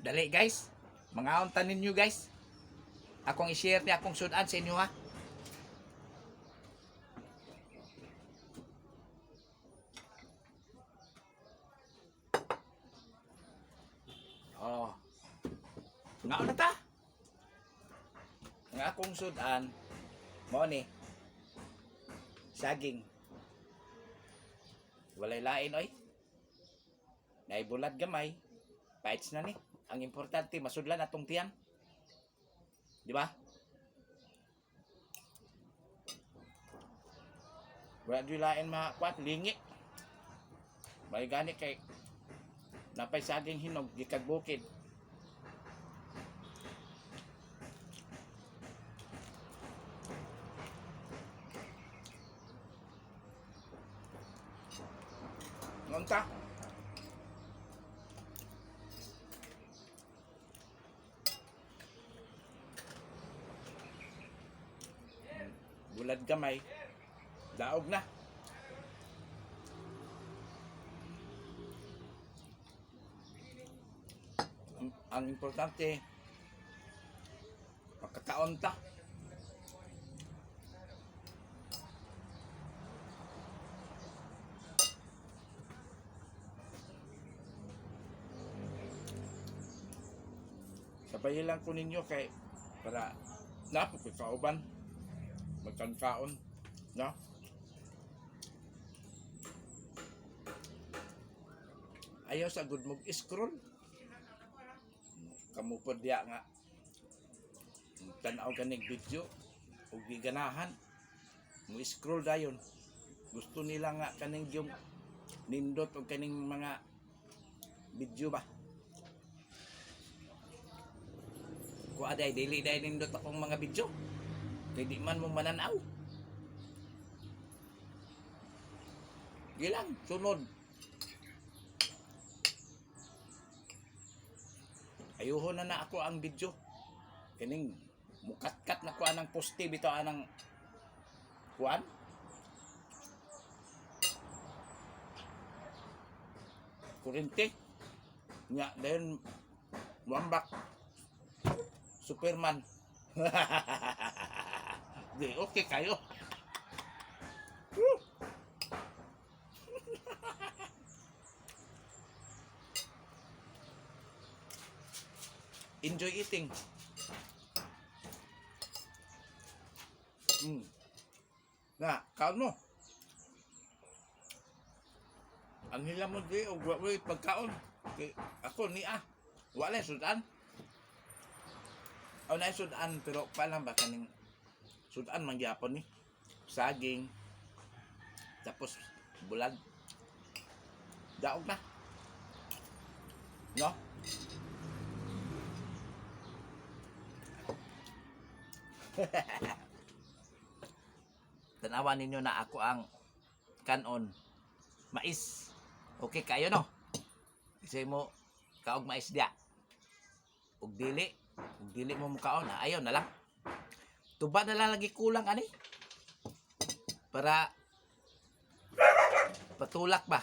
Dali, guys. Mga unta ninyo, guys. Akong i-share ni akong sudan sa inyo, ha. Oh. Ngaon na ta. Nga akong sudan mao ni saging. Walay lain, oy. Naibulad gamay. Paits na ni. Ang importante, masudlan atong tiyan. Di ba? Wala di lain makakwat, lingi. May gani kay napay saging hinog gikag bukid. Ngonta. Bulad gamay. Daog na. Ang importante, pagkakaon ta. Sabay lang ko ninyo kay para na ko kauban magkankaon, no? Ayaw sa good mog scroll. Kamo po diya nga tanaw kanig video ug giganahan mo scroll dayon. Gusto nila nga kaning yung nindot og kaning mga video ba. Kuha day, dili day nindot akong mga video kay di man mo mananaw. Gilang sunod. Ayuho na na ako ang video. Kining mukatkat na ko anang poste bitaw anang kuan. Kurente. Nya dayon wambak. Superman. Di okay kayo. Woo! Enjoy eating. Na, kaon mo. Ang hila mo di og wa way pagkaon. Kay ako ni ah. Wala sudan. Aw na sudan pero pa lang ba kaning sudan man gyapon ni. Saging. Tapos bulad. Daog na. No? Tanawan ninyo na ako ang kanon. Mais. Okay kayo, no? Kasi mo kaog mais diya. Ug dili mo mukaon, ah, ayaw na lang. Tuba na lang lagi kulang ani. Para patulak ba?